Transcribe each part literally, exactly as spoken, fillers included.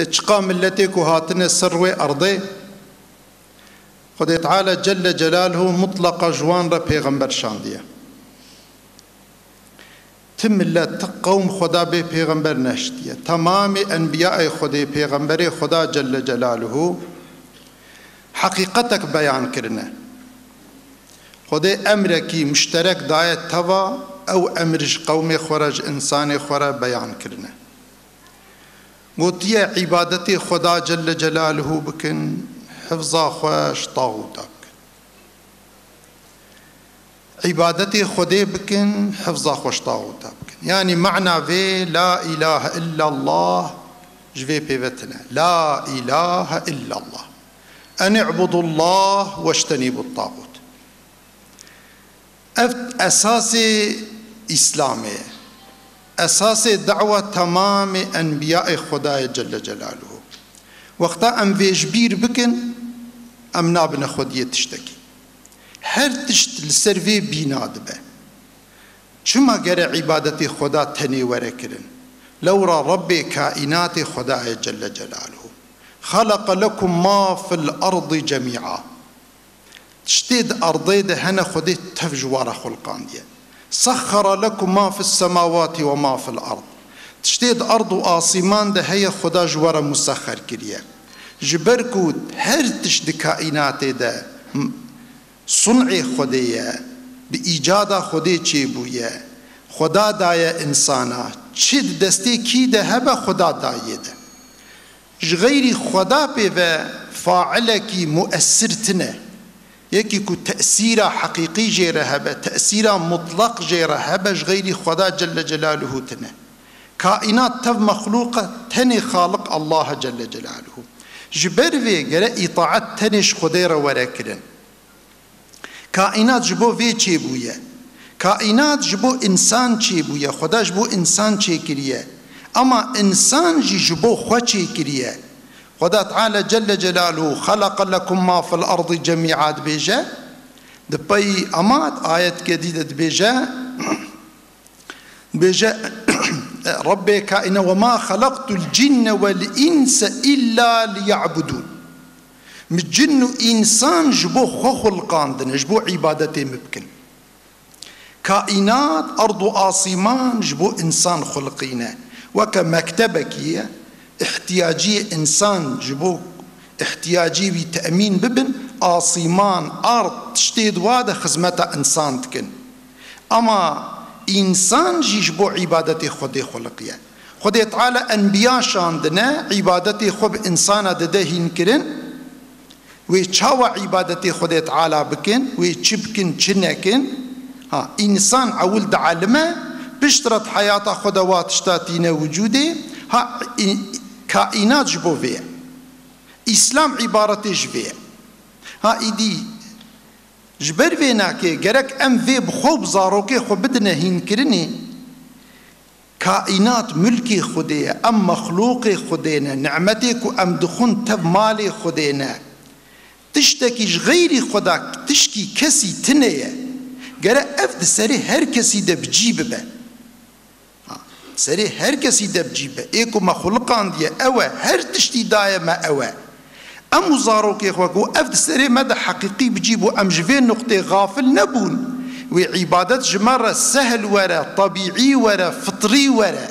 Çiqa milletê ku hatine ser wê erdê, Xwedê Teala Celle Celaluhu mutlaqa ji wan re pêxember şandiye. Ti millet, ti qewm Xweda bê pêxember neştiye. Temamê enbiyayê Xwedê, pêxemberê Xweda Celle Celaluhu heqîqetek beyan kirine. Xwedê emrekî muşterek daye teva, ew emir ji qewmê xwe re, ji însanê xwe re beyan kirine. Gotiye, îbadetê Xweda Celle Celaluhu bikin, hifza xwe ji taxûta bikin. Îbadetê Xwedê bikin, hifza xwe ji taxûta bikin. Yanî mana vê, la îlahe illallah ji vê pê ve tine. La îlahe illallah. En i'budullah weştenîbut taxût. Ev esasê Îslamê ye. Esasê dawa temamê enbiyayê Xwedayê Celle Celaluhu. Wexta em vê ji bîr bikin, em nabine xwediyê tiştekî. Her tişt li ser vê bîna dibe. Çima gere îbadetê Xweda tenê were kirin? Lewra Rebbê kaînatê Xwedayê Celle Celaluhu. Xeleqe lekum ma fil ardi cemî'a. Tiştê di erdê de hene Xwedê tev ji we re xulqandiye. Sexxara lekum ma fis semawati we ma fil erd. Tiştê di erd û asîman de heye Xweda ji we re musexxer kiriye. Ji ber ku her tişt di kaînatê de m-, sun'ê Xwedê ye, bi îcada Xwedê çêbûye, Xweda daye însana, çi di destê kî de hebe Xweda daye de. Ji xeyrî Xweda pê ve failekî muessir tine. Yekî ku tesîra heqîqî jê re hebe, tesîra mutlaq jê re hebe, ji xeyrî Xweda Celle Celaluhu tine. Kaînat tev mexlûq e, tenê Xaliq Allah e Celle Celaluhu. Ji ber vê gere îtaet tenê ji Xwedê re were kirin. Kaînat ji bo vê çêbûye. Kaînat ji bo însan çêbûye. Xweda ji bo însan çêkiriye. Ema însan jî ji bo xwe çêkiriye. Xweda Teala Celle Celaluhu, "Xeleqe lekum ma fil ardi cemî'a," dibêje. Di pey ema di ayetke dî de dibêje, Dibêje, Rebbê kaîne, "Ve ma xelaqtul cinne vel inse illa liya'budun." Min cin û însan ji bo xwe xulqandine, ji bo îbadetê min bikin. Kaînat, erd û asîman ji bo însan xulqîne. Weke mektebekî ye, îhtiyaciyê însan ji bo îhtiyacê wî temîn bibin, asîman, erd, tiştê di wa de xizmeta însan dikin. Ama însan jî ji bo îbadetê Xwedê xuliqiye. Xwedê Teala enbiya şandine, îbadetê xwe bi însana dide hînkirin. Wê çawa îbadetê Xwedê Teala bikin? Wê çi bikin, çi nekin? Ha, însan ewil dielime, piştre di heyata xwe de wa tişta tîne wicûdê. Ha, î-, kaînat ji bo vê ye. Îslam îbaretê ji vê ye. Ha, îdî Ji ber vê nake gerek em vê bi xwe û bi zarokê xwe bidine hînkirinê. Kaînat milkê Xwedê ye, em mexlûqê Xwedê ne, nimetê ku em dixwin tev malê Xwedê ne. Tiştekî ji xeyrî Xweda tişkî kesî tine ye. Gere ev di serê her kesî de bi cî bibe. Ha, serê her kesî de bi cî be. Ê ku me xuliqandiye ew e, her tiştî daye me ew e. Em û zarokê xwe ku ev di serê me de heqîqî bi cî bû, em ji vê nuqtê xafil nebûn. Wê îbadet ji me re sehl were, tebîî were, fitrî were.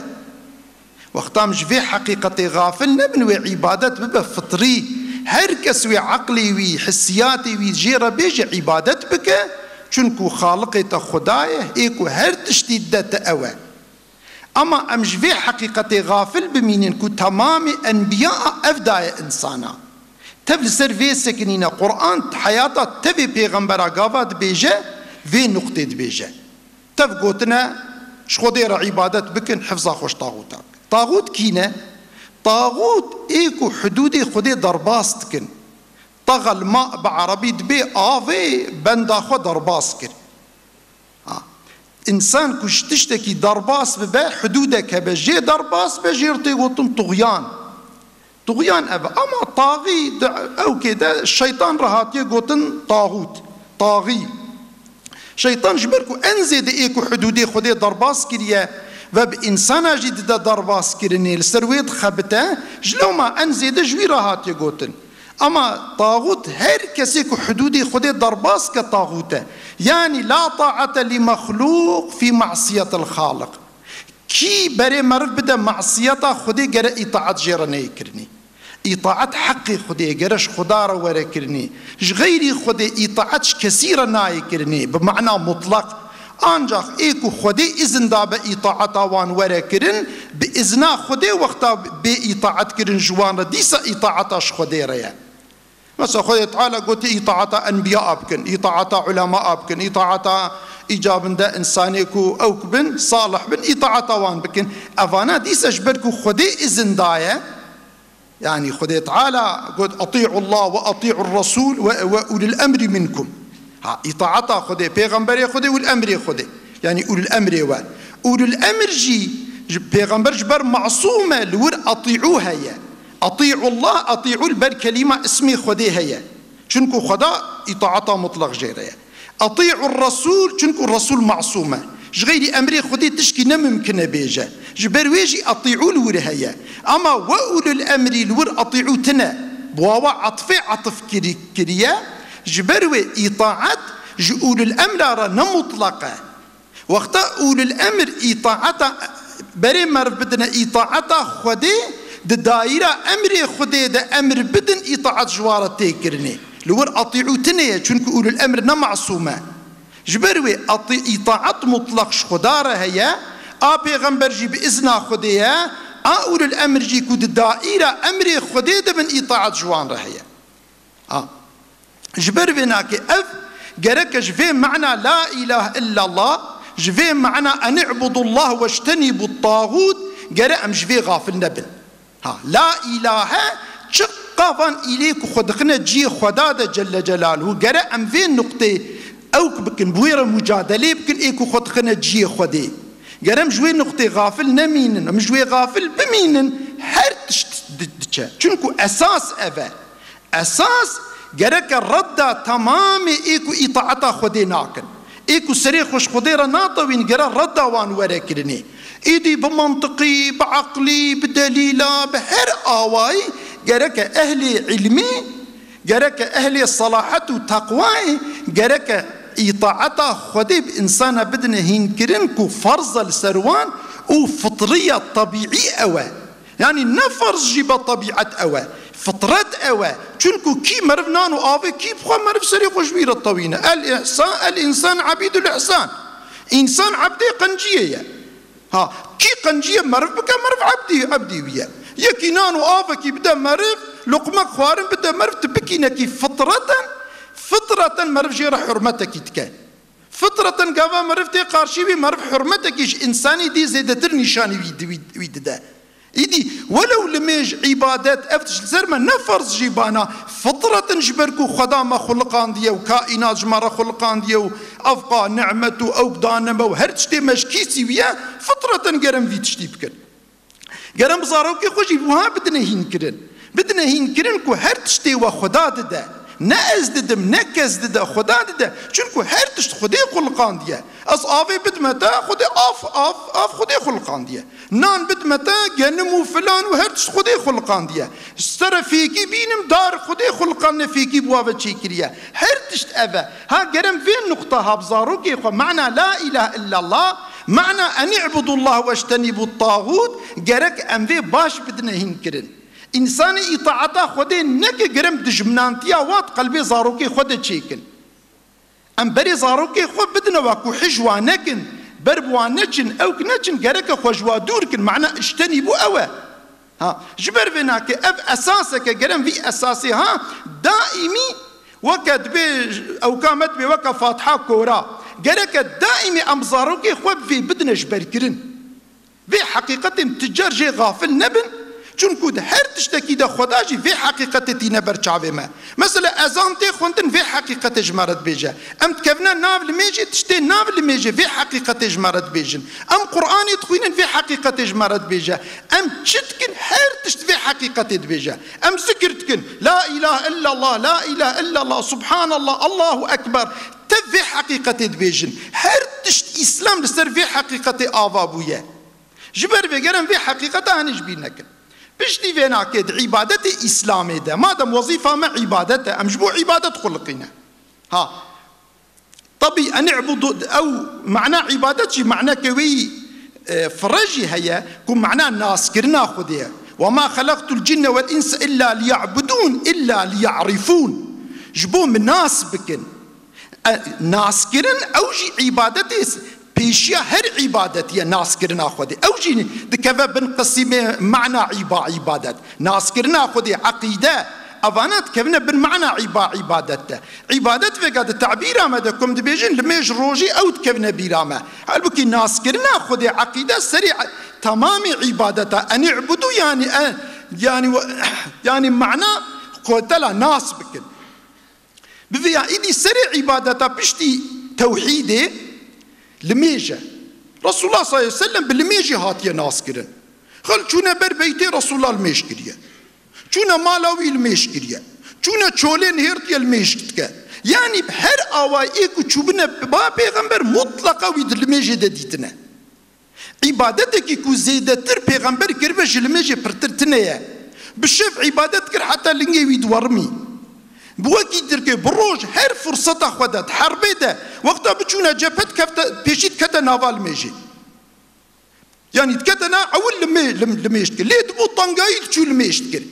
Wexta em ji vê heqîqetê xafil nebin, wê îbadet bibe fitrî. Her kes wê eqlê wî, hissiyatê wî jê re bêje îbadet bike, çunku Xaliqê te Xuda ye, ê ku her tiştî dide te ew e. Ema em ji vê heqîqetê xafil bimînin ku temamê enbiya ev daye însana. Tev li ser vê sekinîne. Quran heyata tevê pêxembera gava dibêje, vê nuqtê dibêje. Tev gotine, ji Xwedê re îbadet bikin, hifza xwe ji taxûta bikin. Taxût kî ne? Taxût ê ku hidûdê Xwedê derbas dikin. Taxel ma bi erebî dibê avê benda xwe derbas kir. Ha. Însan ku ji tiştekî derbas bibe, hidûdek hebe, jê derbas be, jê re tê gotin tuxyan. Tuxyan ev e. Ama taxî di ewkê de şeytan re hatiye gotin taxût. Taxî. Şeytan ji ber ku en zêde ê ku hidûdê Xwedê derbas kiriye, Ve bi însana jî dide derbaskirinê, li ser wê dixebite, ji lewma en zêde ji wî re hatiye gotin. Ama taxût her kesê ku hudûdê Xwedê derbas ke taxût e. Yanî la taate li mexlûq fî masiyetil xaliq. Kî berê meriv bide masiyeta Xwedê gere îtaet jê re neyê kirinî. Îtaet heqê Xwedê ye, gere ji Xweda re were kirinê. Ji xeyrî Xwedê îtaet ji kesî re nayê kirinê, bi mana mutlaq. Ancax ê ku Xwedê izin dabe îtaeta wan were kirin, bi izna Xwedê wexta bê îtaet kirin ji wan re, dîsa îtaeta ji Xwedê re ye. Mesela Xwedê Teala gotiye îtaeta enbiya bikin, îtaeta ulema bikin, îtaeta îcabinde insanê ku ew ku bin, salih bin, îtaeta wan bikin. Evana dîsa ji ber ku Xwedê izin daye, Yanî Xwedê Teala got, "Eti'ullah ve eti'ur Resul ve, ve ulil emri minkum." Ha, îtaeta Xwedê, pêxemberê Xwedê, ul emrê Xwedê. Yanî ulil emrê we. Ulil emr jî, ji, pêxember ji ber masûm e, li wir eti'u heye. Eti'ullah, eti'u li ber kelîma ismê Xwedê heye. Çunku Xweda îtaeta mutlaq jê re ye. Eti'ur Resul, çunku Resul masûm e. Ji xeyrî emrê Xwedê tişkî ne mimkin e bêje. Ji ber wê jî eti'u li wir heye. Ama ve ulul emri li wir eti'u tine. Bi wawa etfê etif kirî-, kiriye. Ji ber wê îtaet ji ulul emra re ne mutlaq e. Wexta ulul emr îtaeta berê meriv bidine îtaeta Xwedê, di dayîra emrê Xwedê de emr bidin îtaet ji wa re tê kirinê. Li wir eti'u tine ye, çunku ulul emr ne masûm e. Ji ber wê eti-, îtaet mutlaq ji Xweda re heye, a pêxember jî bi izna Xwedê ye, a ulul emr jî ku di daîra emrê Xwedê de bin îtaet ji wan re heye. A. Ji ber vê nake ev gereke ji vê mana la ilahe illallah, ji vê mana en i'budullah weştenîbut tağût, gere em ji vê xafil nebin. Ha, la îlahe çi qavan îlê ku xwe dixine ciyê Xweda de Celle Celaluhu, gere em vê nuqtê ewk bikin, bi wê re mucadelê bikin, ê ku xwe dixine ciyê Xwedê. Ger em ji wê nuqtê xafil nemînin, em ji wê xafil bimînin, her tişt di-, diçe. Çunku esas ev e. Esas gereke redda temamê ê ku îtaeta Xwedê nakin. Ê ku serê xwe ji Xwedê re natewîn, gere redda wan were kirinê. Îdî bi mantiqî, bi eqlî, bi delîla, bi her awayî gereke ehlê îlmî, gereke ehlê selahet û teqwayê, gereke îtaeta Xwedê bi însana bidine hînkirin ku ferz e li ser wan û fitriya tebîî ew e. Yanî ne ferz jî be, tebîet ew e, fitret ew e. Çunku kî meriv nan û avê kî bixwe, meriv serê xwe ji wî re tewîne. El ihsan, el însan ebîdul ihsan. Însan ebdê qenciyê ye. Ha, kî qenciyê meriv bike, meriv ebdî, ebdî wî ye. Yekî nan û avekî bide meriv, luqmek xwarin bide meriv, tu bikînekî fitreten, fitreten meriv jê re hurmetekî dike. Fitreten gava meriv tê qarşî wî, meriv hurmetekî ji însanî dî zêdetir nîşanî wî di-, wî, wî dide. Îdî welew limêj, îbadet, ev tişt li ser me ne ferz jî bana, fitreten ji ber ku Xweda me xuliqandiye û kaînat ji me re xuliqandiye û evqa, nimet û ewk dane me û her tiştê me ji kîsî wî ye, fitreten ger em vî tiştî bikin. Ger em bi zarokê xwe jî wiha bidine hînkirin. Bidine hînkirin ku her tiştê we Xweda dide. Ne ez didim, ne kes dide, Xweda dide. Çunku her tişt Xwedê xuliqandiye. Ez avê bidime te, Xwedê av, av, av Xwedê xuliqandiye. Nan bidime te, genim û filan û her tişt Xwedê xuliqandiye. Sere fêkî bînim, dar Xwedê xuliqandine, fêkî bi wa ve çêkiriye. Her tişt ev e. Ha, ger em vê nuqta ha bi zarokê xwe, mana la ilahe illallah, mana en i'budullah weştenîbut tağût, gerek em vê baş bidine hînkirin. Însanê îtaeta Xwedê neke, ger em dijminantiya wa di qelbê zarokê xwe de çêkin. Em berê zarokê xwe bidine wa ku hij wa nekin, ber bi wa neçin, ewk neçin, gereke xwe ji wa dûr kin. Mana ijtenîbû ew e. Ha, ji ber vê nake ev esaseke, ger em vî esasê ha daîmî weke dibê ewka me dibê weke Fatiha kora. Gereke daîmî em zarokê xwe bi vê bidine ji ber kirin. Vê heqîqetên tu car jê xafil nebin, çunku di her tiştekî de Xweda jî vê heqîqetê tîne ber çavê me. Mesela ezan tê xwendin, vê heqîqetê ji me re dibêje. Em dikevine nav limêjê, tiştê nav limêjê, vê heqîqetê ji me re dibêjin. Em Qur'anê dixwînin, vê heqîqetê ji me re dibêje. Em çi dikin, her tişt vê heqîqetê dibêje. Em zikir dikin, la ilahe illallah, la ilahe illallah, subhanallah, Allahu ekber. Tev vê heqîqetê dibêjin. Her tişt Îslam li ser vê heqîqetê ava bûye. Ji ber vê ger em vê heqîqeta hinî ji bîr nekin. Piştî vê nakê di îbadetê Îslamê de, madem wezîfa me îbadet e, em ji bo îbadet xuliqîne. Ha, tebî, en i'budu, ew mana îbadet jî, maneke wî, e, fire jî heye, ku mana naskirina Xwedê ye. "Ve ma xelaqtul cinne vel insa illa liya'budun, illa liya'rifun." Ji bo min nas bikin. E, naskirin, ew jî îbadetê s-, pêşiya her îbadetî ye, naskirina Xwedê. Ew jî dikeve bin qisîmê mana îba-, îbadet. Naskirina Xwedê, eqîde, evana dikevine bin mana îba-, îbadet de. Îbadet vêga di tabîra me de ku em dibêjin limêj rojî, ew dikevine bîra me. Halbukî naskirina Xwedê, eqîde serê e-, temamê îbadeta. En i'budu, yanî, e, yanî, yanî mana Xwedê nas bikin. Bi vê ya îdî serê îbadeta piştî tewhîdê limêj e. Resulullah sallallahu aleyhi ve sellem bi limêjî hatiye naskirin. Xelk çûne ber beytê Resulullah limêj kiriye. Çûne mala wî limêj kiriye. Çûne çolê nihêrtiye limêj dike. Yanî bi her awayê ku çûbine ba pêxember mutlaqa wî di limêjê de dîtine. Îbadetekî ku zêdetir pêxember kiribe ji limêjê pirtir tine ye. Bi şev îbadet kir heta lingê wî diwerimî. Bi wekî dirkê bi roj her furseta xwe de, di herbê de, wexta biçûne cephe dikefte, pêşî dikete nava limêjê. Yanî dikete na ewil limê-, lim-, limêj dikir. Lê dibû tengayî diçû limêj dikir.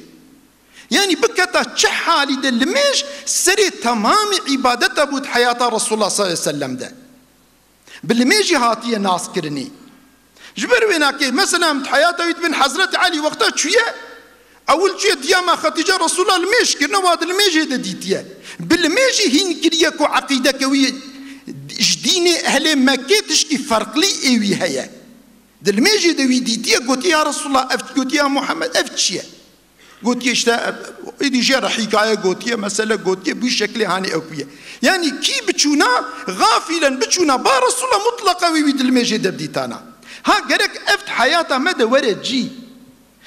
Yanî biketa çi halî de limêj serê temamê îbadeta bû di heyata Resulullah sallallahu aleyhi ve sellem de. Bi limêjî hatiye naskirinê. Ji ber wê nakê, mesela, em di heyata wî dibin Hezretî Elî wexta çûye, ewil çûye diyama Xetîce Resûla limêj kirine, wa di limêjê de dîtiye. Bi limêjî hîn kiriye ku eqîdeke wî ji dînê ehlê Mekkê tişkî ferqlî ê wî heye. Di limêjê de wî dîtiye, gotiye, "Ya Resûla, ev," gotiye, "Ya Muhammed, ev çi ye?" Gotiye işte, êdî jê re hîkaye gotiye, mesele gotiye, bu şeklê hanî ew kuye. Yanî kî biçûna, xafîlen biçûna, ba Resûla mutlaqa wî, wî di limêjê de bidîtana. Ha gerek ev di heyata me de were cî.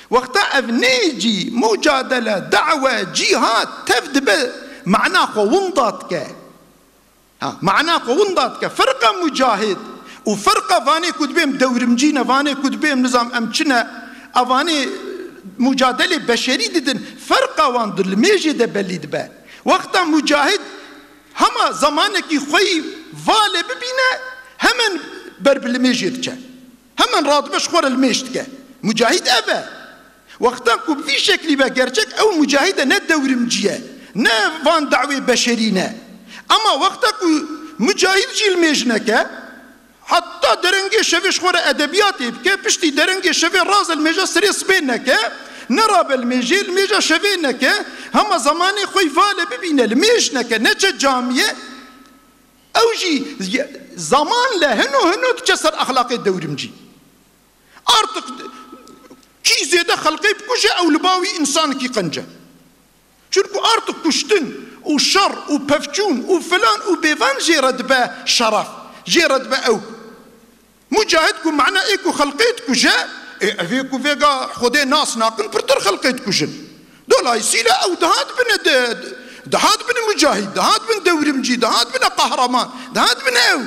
Wexta ev nê cî, mucadele, dawe, cîhad, tev dibe, mana xwe winda dike. Ha, mana xwe winda dike. Firqa mucahid û firqa vanê ku dibêm dewrimcî ne, vanê ku dibêm nizam em çi ne, evanê mucadelê beşerî didin. Firqa wan di limêjê de belî dibe. Wexta mucahid hema zamanekî xwe yî vale bibîne, hemen ber bi limêjê diçe. Hemen radibe ji xwe re limêj dike. Mucahid ev e. Wexta ku bi vî şeklî be gerçek, ew mucahid e, ne dewrimcî ye, ne van dawê beşerî ne. Ama wexta ku mucahid jî limêj neke, heta derengê şevê ji xwe re edebiyatê bike, piştî derengê şevê raze limêja serê sibê neke, nerabe limêjê, limêja şevê neke, hema zamanê xwe yî vale bibîne, limêj neke, neçe camiyê, ew jî zaman le hino hino diçe ser exlaqê dewrimcî. Artık kî zêde xelqê bikuje, ew li ba wî însanekî qenc e. Çunku artık kuştin û şer û pevçûn û filan û bêvan jê re dibe şeref, jê re dibe ew. Mucahid ku mana ê ku xelqê dikuje, ê, ev ê ku vêga Xwedê nas nakin, pirtir xelqê dikujin. Dolayısıyla ew dihat bine de, dihat bine mucahid, dihat bine dewrimcî, dihat bine qehreman, dihat bine ew.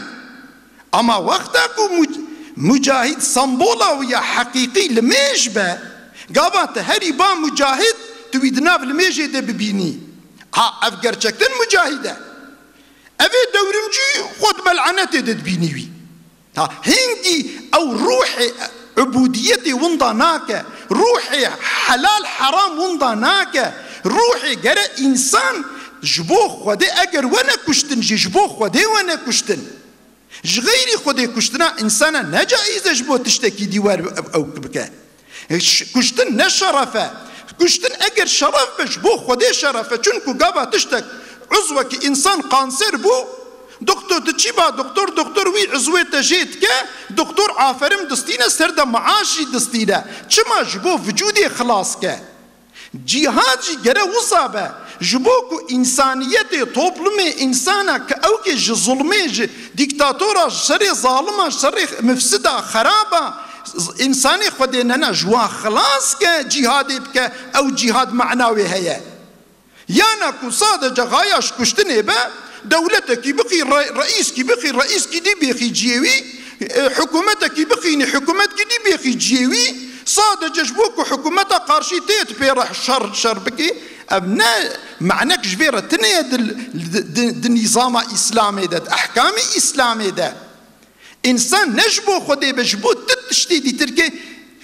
Ama wexta ku mu-, mucahid sembola wî ya heqîqî limêj be, gava te herî ba mucahid, tu wî di nav limêjê de bibînî. Ha, ev gerçekten mucahid e. Ev ê dewrimcî xwe di mel'enetê de dibînî wî. Ha, hingî ew ruhê ubudiyetê winda nake, ruhê helal heram winda nake, ruhê gere însan ji bo Xwedê, eger wene kuştin jî, ji bo Xwedê wene kuştin. Ji xeyrî Xwedê kuştina însana ne caiz e ji bo tiştekî dî wer ew bike. Ş-, kuştin ne şeref e. Kuştin eger şeref be, ji bo Xwedê şeref e. Çunku gava tiştek, uzwekî însan kanser bû, doktor diçî ba doktor, doktor wî uzwê te jê dike, doktor aferim distîne, ser de maaş jî distîne. Çima? Ji bo vicûdê xilas ke. Cîhad jî gere wisa be, ji bo ku însaniyetê, toplumê, însana ke ew kê ji zulmê, ji dîktatora, ji serê zalima, ji serê mifsida, xeraba, z-, însanê Xwedê nena ji wan xilas ke, cîhadê bike, ew cîhad mana wê heye. Yana ku sadece xaya ji kuştinê be, dewletekî bixî, re-, reîskî bixî, reîskî dî bêxî ciyê wî, E, hikûmetekî bixînî, hikûmetkî dî bêxî ciyê wî, sadece ji bo ku hikûmeta qarşî tê tu pê re şer, şer bikî, ev ne manek ji vê re tune ye di, di, di, di nîzama Îslamê de, di ehkamê Îslamê de. Însan ne ji bo Xwedê be, ji bo tu tiştê dîtir ke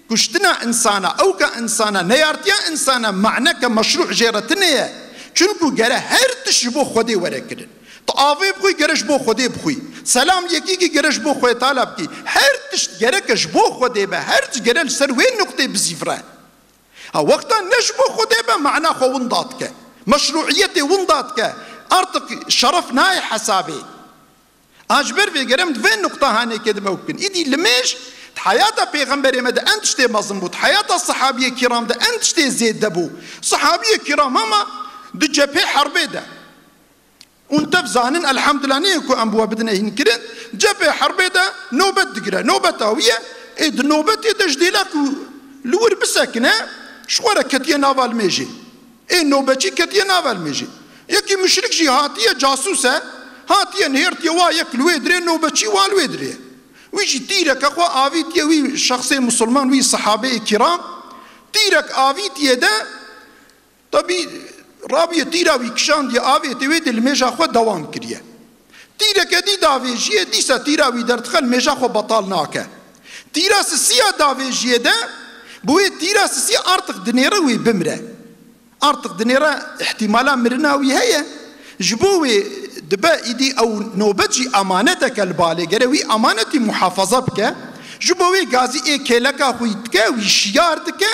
kuştina însana, ewka însana, neyartiya însana, maneke meşrû jê re tune ye. Çunku gere her tişt ji bo Xwedê were kirin. Tu avê bixwî, gere ji bo Xwedê bixwî. Selam yekî kî gere ji bo Xwedê Teala bikî. Her tişt gereke ji bo Xwedê be, her tişt gere li ser wê nuqtê bizîvre. Ha, wexta ne ji bo Xwedê be, mana xwe winda dike. Meşrûiyetê winda dike. Artık şeref nayê hesabê. A ji ber vê gere em di vê nuqta hanê kê dibe bikin. Îdî limêj di heyata Pêxemberê me de en tiştê mezin bû. Di heyata sehabiyê kiram de en tiştê zêde bû. Sehabiyê kiram hema di cephê herbê de. Hûn tev zanin, elhamdulillah, neyê ku em bi we bidine hînkirin. Cephê herbê de nobet digire. Nobeta wî ye. Ê di nobetê de ji dêla ku li wir bisekine, ji xwe re ketiye nava limêjê. Ê nobeçî ketiye nava limêjê. Yekî muşrik jî hatiye, casûs e, hatiye nihêrtiye wa yek li wê dirê, nobeçî wa li wê dirê. Wî jî tîreke xwe avîtiye wî şexsê musulman, wî sehabeyê kiram, tîrek avîtiye de, tabî rabiye tîra wî kişandiye avêtê wê de limêja xwe dewam kiriye. Tîreke dî davêjiye, dîsa tîra wî derdixe, limêja xwe betal nake. Tîra sisiya davêjiye de, bi wê tîra sisiya artık dinêre wê bimire. Artık dinêre, îhtîmala mirina wî heye. Ji bo wê dibe îdî ew nobet jî emaneteke li balê, gere wî emanetî muhafaza bike. Ji bo wê gazî ê kêleka xwe dike, wî şiyar dike.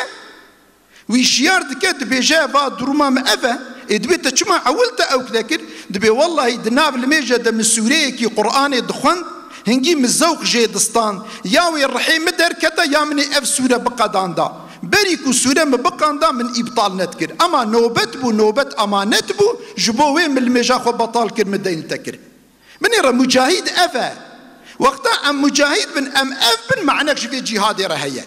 Wî şiyar dike, dibêje, va duruma min ev e. Ê dibê te çima ewil te ewk dekir? Dibê wellahî di nav limêje de min sûreyekî Qur'anê dixwend, hingî min zewq jê distan. Ya wê rihê min derketa ya min ê ev sûre biqedanda. Berî ku sûre min biqanda min îbtal nedikir. Ema nobet bû, nobet emanet bû, ji bo wê min limêja xwe betal kir, min deyn te kir. Binêre mucahîd ev e. Wexta em mucahîd bin, em ev bin, manek ji vê cîhadê re heye.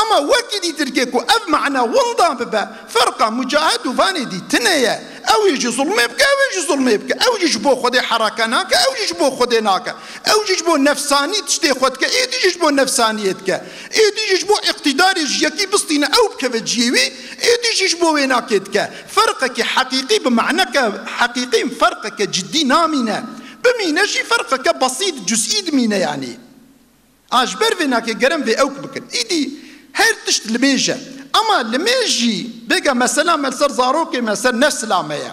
Ema wekî dîtirkê ku ev mana winda bibe, ferqa mucahid û vanê dî tune ye. Ew ê ji zulmê bike, ew ê ji zulmê bike. Ew jî ji bo Xwedê hereke nake, ew jî ji bo Xwedê nake. Ew jî ji bo nefsanî tiştê xwe dike, êdî jî ji bo nefsaniyê dike. Êdî jî ji bo îqtîdarê ji yekî bistîne, ew bikeve ciyê wî, êdî jî ji bo wê nakê dike. Ferqekî heqîqî bi maneke heqîqî ferqeke cidî namîne. Bimîne jî ferqeke besît, cuzî dimîne yanî. A ji ber vê nake gerem vê ewk bikin. Îdî her tişt limêj e. Ema limêj jî bêga mesela me li ser zarokê me, ser nesla me ye.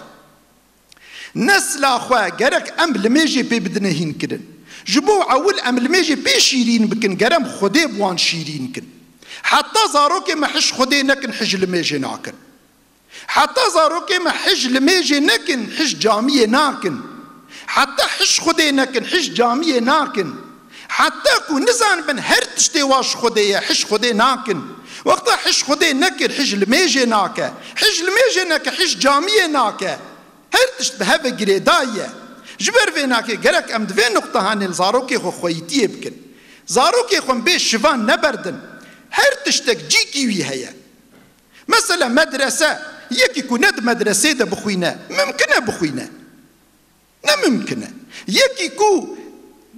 Nesla xwe gerek em limêjê pê bidine hînkirin. Ji bo ewil em limêjê pê şîrîn bikin, gerem Xwedê bi wan şîrîn kin. Heta zarokê me hij Xwedê nekin, hij limêjê nakin. Heta zarokê me hij limêjê nekin, hij camiyê nakin. Heta hij Xwedê nekin, hij camiyê nakin. Heta ku nizanibin her tiştê wa ji Xwedê ye, hij Xwedê nakin. Wexta hij Xwedê nekir, hij limêjê nake. Hij limêjê neke, hij camiyê nake. Her tişt bi hev ve girêdayî ye. Ji ber vê nake gerek em di vê nuqtehanê li zarokê xwe xweyîtiyê bikin. Zarokê xwe bê şivan neberdin. Her tiştek cîkî wî heye. Mesela medrese, yekî ku ne di medresê de bixwîne, mimkin e bixwîne. Ne mimkin e. Yekî ku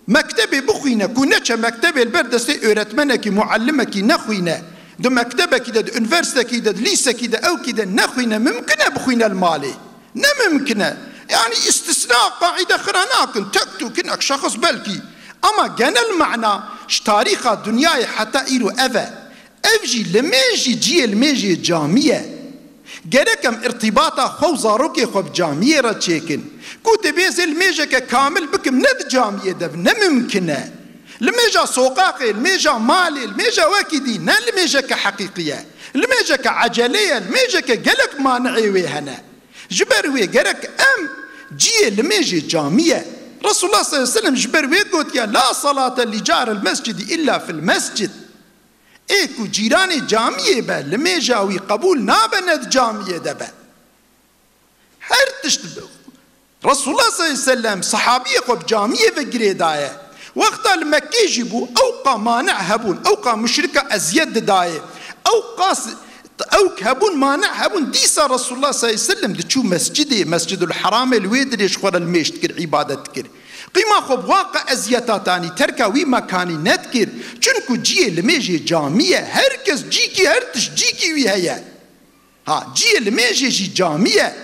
mektebê bixwîne, ku neçe mektebê li ber destê öğretmenekî, muallimekî nexwîne, di mektebekî de, di üniversitekî de, di lîsekî de, ewkî de nexwîne, mimkin e bixwîne li malê. Ne mimkin e. Yani istisna, qaîde xira nakin, tek tûkinek şexs belkî. Ama genel mana ji tarîxa dinyayê heta îro ev e. Ev jî limêj jî ciyê limêjê camî ye. Gerek em irtîbata xwe û zarokê xwe bi camiyê re çêkin. Ku dibê ez ê limêjeke kamil bikim, ne di camiyê de bi, ne mimkin e. Limêja soqaqê, limêja malê, limêja wekî dî, ne limêjeke heqîqî ye. Limêjeke ecelê ye, limêjeke gelek mani'ê wê hene. Ji ber wê gerek em ciyê limêjê camî ye. Resulullah sallallahu aleyhi ve sellem ji ber wê gotiye, "La salate li caril mescidi illa fil mescid." Ê ku cîranê camiyê be, limêja wî qebûl nabe ne di camiyê de be. Her tişt bi. Resulullah sallallahu aleyhi ve sellem sahabiyê xwe bi camiyê ve girêdaye. Wexta li Mekkê jî bû, ew qa mane hebûn, ew qa muşrika eziyet didayê. Ew qas ewk hebûn, mane hebûn. Dîsa Resulullah sallallahu aleyhi ve sellem diçû mescidê, Mescidul Haramê li wê dirê ji xwe re limêj dikir, îbadet dikir. Qîma xwe bi wa qe eziyeta tanî terka wî mekanî nedikir, çunku ciyê limêjê camî ye, her kes cîkî, her tişt cîkî wî heye. Ha, ciyê limêjê jî camî ye,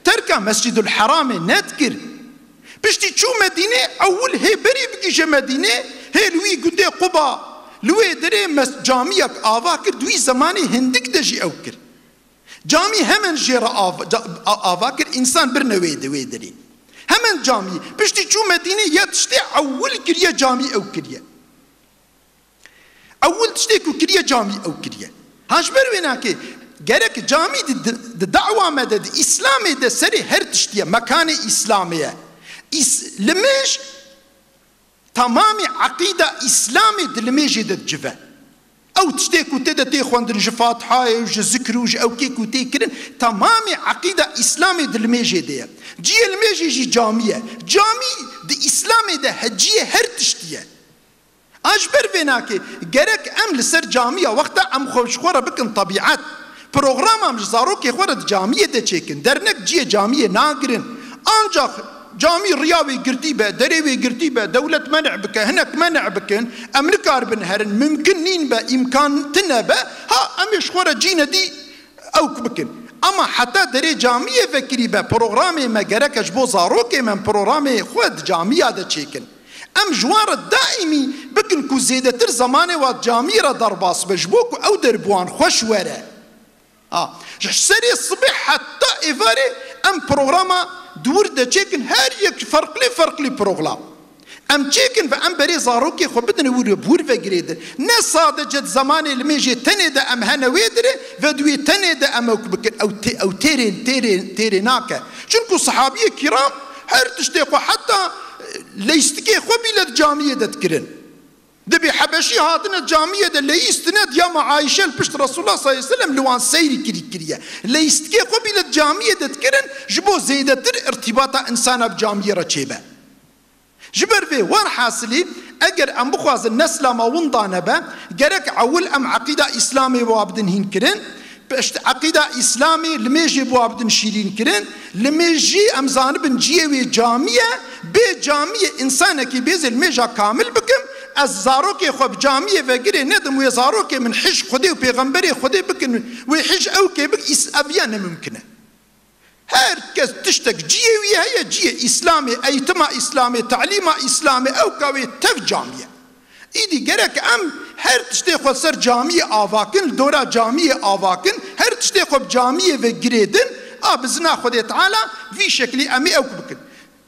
terka Mescîdul Heramê nedikir. Piştî çû Medînê, ewil hê berî bigihîje Medînê, hê li wî gundê Quba, li wê derê mes-, camiyek ava kir, di wî zemanê hindik de jî ew kir. Camî hemen jê re av-, ca-, a-, ava kir, însan birine wê de, wê derê. Hemen camî. Piştî çû Medînê, ya tiştê ewil kiriye camî ew kiriye. Ewil tiştê ku kiriye camî ew kiriye. Ha, ji ber wê nake, gerek camî di, di, di dawa me de, di Îslamê de serê her tiştî ye, mekanê Îslamê ye. Îs-, limêj Tamamî eqîda Îslamê di limêjê de dicive. Ew tiştê ku tê de tê xwendin, ji Fatihayê û ji zikir û ji ewkê ku tê kirin, tamamî eqîda Îslamê di limêjê de ye. Ciyê limêjê jî camî ye. Camî di Îslamê de he-, ciyê her tiştî ye. A ji ber vê nake, gerek em li ser camiya wexta em xwe ji xwe re bikin tebîet, programa em ji zarokê xwe re di camiyê de çêkin. Dernek ciyê camiyê nagirin. Ancax camî riya wê girtî be, derê wê girtî be, dewlet menê bike, hinek menê bikin, em nikaribin herin, mimkin nîn be, îmkan tine be, ha, em ê ji xwe re cîne dî ewk bikin. Ama heta derê camiyê vekirî be, programê me gereke ji bo zarokê me, em programê xwe di camiya de çêkin. Em ji wan re daîmî bikin ku zêdetir zemanê wan camî re derbas be, ji bo ku ew der bi wan xweş were. Ha, ji serê sibê heta êvarê em programa di wir de çêkin, her yek ferqlî ferqlî program. Em çêkin ve em berê zarokê xwe bidin wir, bi wir ve girêdin. Ne sadece di zemanê limêjê tenê de em hene wê dirê ve di wê tenê de em ewk bikin. Ew tê-, ew têrê, têrê, têrê nake. Çunku sahabiyê kiram her tiştê xwe heta, e, leyîstikê xwe bîle di camiyê de dikirin. Dibê Hebeşî hatine camiyê de leyîstine, diyama Ayşe li pişt Resulullah sallallahu aleyhi ve sellem li wan seyrî kirî kiriye. Leyîstikê xwe bîle di camiyê de dikirin, ji bo zêdetir irtîbata insana bi camiyê re çêbe. Ji ber vê werhasilî, eger em bixwazin nesla me winda nebe, gerek ewil em eqîda Îslamê wa bidin hîn kirin, pişt eqîda Îslamê limêjê bi wa bidin şîrîn kirin, limêj jî em zanibin ciyê wê camî ye, bê camiyê însanekî bêzê limêja kamil bikim, ez zarokê xwe bi camiyê ve girê nedim, wê zarokê min hij Xwedê û pêxemberê Xwedê bikin, wê hij ewkê bik, îs-, ev ya ne mimkin e. Her kes tiştek ciyê wî heye, ciyê Îslamê, eğitima Îslamê, talîma Îslamê, ewka wê tev camî ye. Îdî gerek em her tiştê xwe ser camiyê avakin, li dora camiyê avakin, her tiştê xwe bi camiyê ve girêdin, a bizina Xwedê Teala vî şeklî em ê ewk bikin.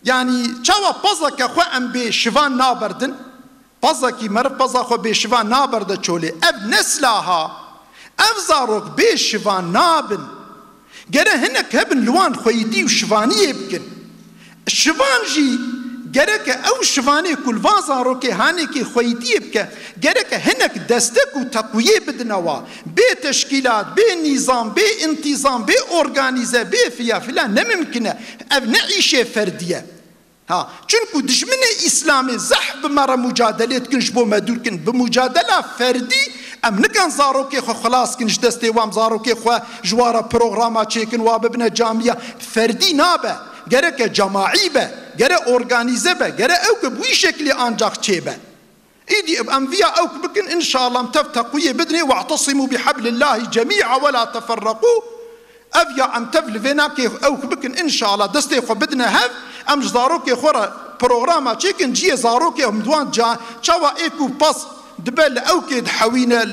Yanî çawa pezeke xwe em bê şivan naberdin? Pezekî meriv peza xwe bê şivan naberde çolê. Ev nesla ha, ev zarok bê şivan nabin. Gere hinek hebin li wan xweyîtî û şivaniyê bikin. Şivan jî gereke ew şivanê ku li van zarokê hanekê xweyîtiyê bike, gereke hinek destek û teqwiyê bidine wa. Bê teşkîlat, bê nîzam, bê întîzam, bê organîze, bê fiya filan ne mimkin e. Ev ne îşê ferdî ye. Ha, çunku dijminê Îslamê zehf bi me re mucadelê dikin, ji bo me dûr kin. Bi mucadela ferdî em nikan zarokê xwe xilas kin ji destê wan, zarokê xwe ji wa re programa çêkin, wa bibine camiya. Ferdî nabe, gereke cemaî be, gere organîze be, gere ew ke bi wî şeklî ancax çêbe. Îdî em viya ewk bikin, înşallah em tev teqwiyê bidinê, "We'tesimû bihablillahi cemî'a we la teferreqû." Ev ya em tev li vê nakê ewk bikin, înşallah destê xwe bidine hev, em ji zarokê xwe re programa çêkin, ciyê zarokê em di wan ca-, çawa ê ku pas dibe li ewkê dihewîne,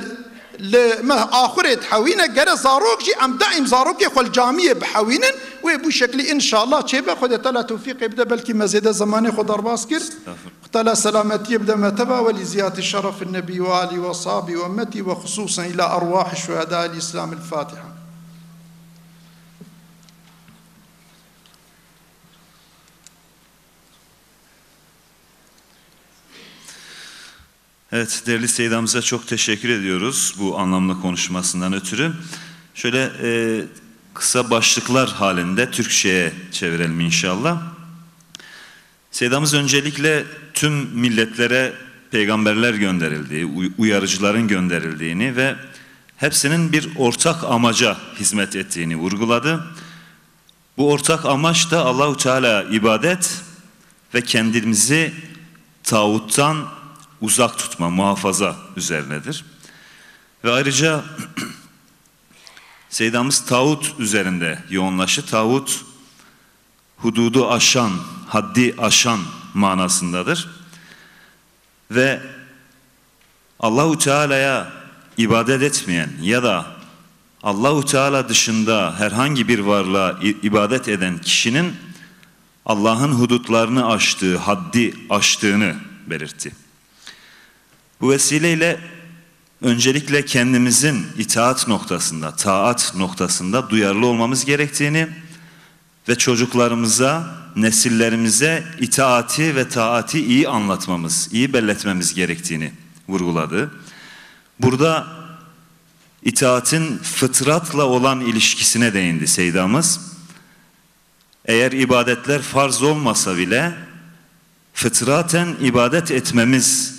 li meh axurê dihewîne, gere zarok jî em daîm zarokê xwe li camiyê bihewînin, wê bû şeklî înşallah çêbe. Xwedê Teala tewfîqê bide, belkî me zêde zemanê xwe derbas kir. Estağfurullah. Xwedê Teala selametiyê bide me teva, welî ziyadî şerefin nebî we alî we sahabî we emmetî we xusûsen îla erwahî şuhedâ el Îslam. El Fatiha. Evet, değerli Seydamıza çok teşekkür ediyoruz bu anlamlı konuşmasından ötürü. Şöyle, e, kısa başlıklar halinde Türkçe'ye çevirelim inşallah. Seydamız öncelikle tüm milletlere peygamberler gönderildiği, uy-, uyarıcıların gönderildiğini ve hepsinin bir ortak amaca hizmet ettiğini vurguladı. Bu ortak amaç da Allahu Teala ibadet ve kendimizi tağuttan uzak tutma, muhafaza üzerinedir. Ve ayrıca Seydamız tağut üzerinde yoğunlaştı. Tağut hududu aşan, haddi aşan manasındadır. Ve Allahu Teala'ya ibadet etmeyen ya da Allahu Teala dışında herhangi bir varlığa i- ibadet eden kişinin Allah'ın hudutlarını aştığı, haddi aştığını belirtti. Bu vesileyle öncelikle kendimizin itaat noktasında, taat noktasında duyarlı olmamız gerektiğini ve çocuklarımıza, nesillerimize itaati ve taati iyi anlatmamız, iyi belletmemiz gerektiğini vurguladı. Burada itaatin fıtratla olan ilişkisine değindi Seydamız. Eğer ibadetler farz olmasa bile fıtraten ibadet etmemiz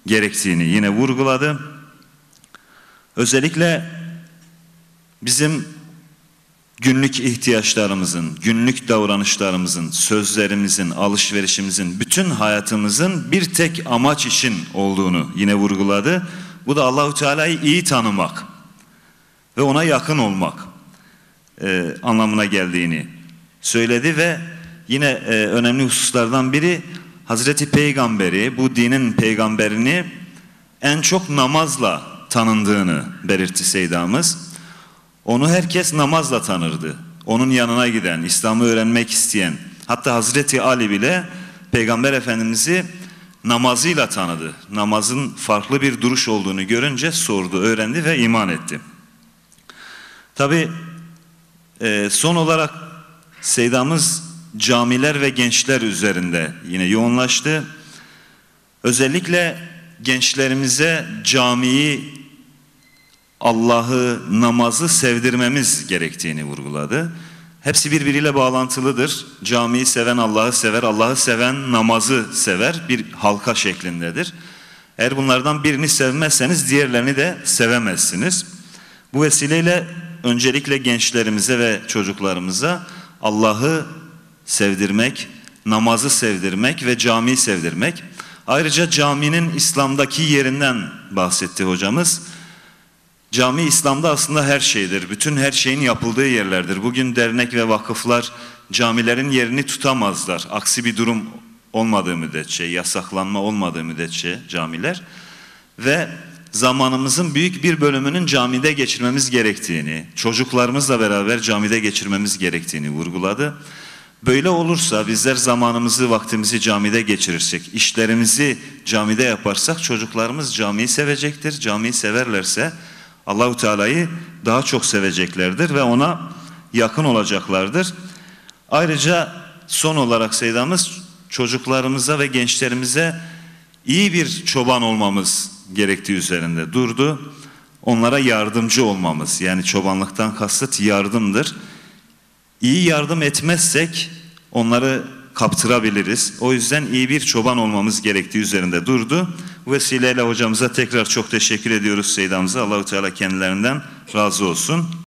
gerektiğini yine vurguladı. Özellikle bizim günlük ihtiyaçlarımızın, günlük davranışlarımızın, sözlerimizin, alışverişimizin, bütün hayatımızın bir tek amaç için olduğunu yine vurguladı. Bu da Allahu Teala'yı iyi tanımak ve ona yakın olmak e, anlamına geldiğini söyledi ve yine e, önemli hususlardan biri Hazreti Peygamber'i, bu dinin peygamberini en çok namazla tanındığını belirtti Seydamız. Onu herkes namazla tanırdı. Onun yanına giden, İslam'ı öğrenmek isteyen, hatta Hazreti Ali bile Peygamber Efendimiz'i namazıyla tanıdı. Namazın farklı bir duruş olduğunu görünce sordu, öğrendi ve iman etti. Tabi e, son olarak Seydamız camiler ve gençler üzerinde yine yoğunlaştı. Özellikle gençlerimize camiyi, Allah'ı, namazı sevdirmemiz gerektiğini vurguladı. Hepsi birbiriyle bağlantılıdır. Camiyi seven Allah'ı sever, Allah'ı seven namazı sever. Bir halka şeklindedir. Eğer bunlardan birini sevmezseniz diğerlerini de sevemezsiniz. Bu vesileyle öncelikle gençlerimize ve çocuklarımıza Allah'ı sevdirmek, namazı sevdirmek ve camiyi sevdirmek. Ayrıca caminin İslam'daki yerinden bahsetti hocamız. Cami İslam'da aslında her şeydir. Bütün her şeyin yapıldığı yerlerdir. Bugün dernek ve vakıflar camilerin yerini tutamazlar. Aksi bir durum olmadığı müddetçe, yasaklanma olmadığı müddetçe camiler. Ve zamanımızın büyük bir bölümünün camide geçirmemiz gerektiğini, çocuklarımızla beraber camide geçirmemiz gerektiğini vurguladı. Böyle olursa bizler zamanımızı, vaktimizi camide geçirirsek, işlerimizi camide yaparsak çocuklarımız camiyi sevecektir. Camiyi severlerse Allahu Teala'yı daha çok seveceklerdir ve ona yakın olacaklardır. Ayrıca son olarak Seydamız çocuklarımıza ve gençlerimize iyi bir çoban olmamız gerektiği üzerinde durdu. Onlara yardımcı olmamız, yani çobanlıktan kasıt yardımdır. İyi yardım etmezsek onları kaptırabiliriz. O yüzden iyi bir çoban olmamız gerektiği üzerinde durdu. Bu vesileyle hocamıza tekrar çok teşekkür ediyoruz, Seydamıza. Allahu Teala kendilerinden razı olsun.